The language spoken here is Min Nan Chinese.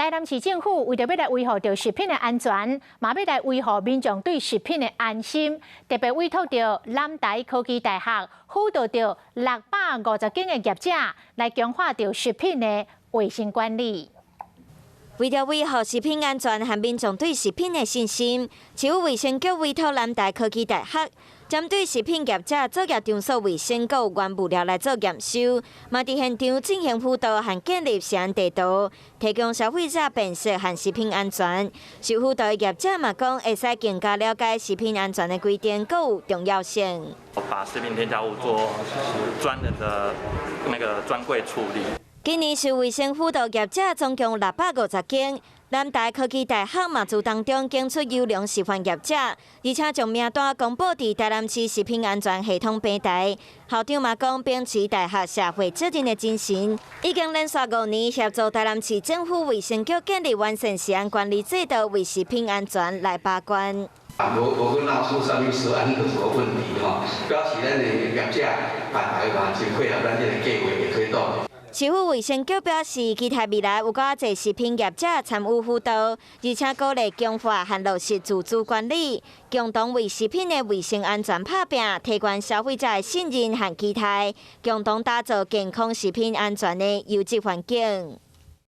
台南市政府為著欲來維護著食品的安全，嘛欲來維護民眾對食品的安心，特別委託著南台科技大學輔導著650間的業者來強化著食品的衛生管理。為著維護食品安全和民眾對食品的信心，市府衛生局委託南台科技大學，針對食品業者作業場所衛生佮原物料來做驗收，嘛佇現場進行輔導和建立食安地圖，提供消費者辨識和食品安全。受輔導的業者嘛講，會使更加了解食品安全的規定，閣有重要性。把食品添加物做專人的那個專櫃處理。今年受衛生輔導業者總共650間，南台科技大學嘛自當中揀出優良示範業者，而且將名單公布佇台南市食品安全系統平台。校長嘛講，秉持大學社會責任的精神，已經連續5年協助台南市政府衛生局建立完善食安管理制度，為食品安全來把關。無無閣鬧出啥物食安的什麼問題吼，表示咱的業者大家嘛真配合咱這个計畫的推動。市府衛生局表示，期待未來有閣濟食品業者參與輔導，而且鼓勵強化和落實自主管理，共同為食品的衛生安全拍拚，提懸消費者的信任和期待，共同打造健康食品安全的優質環境。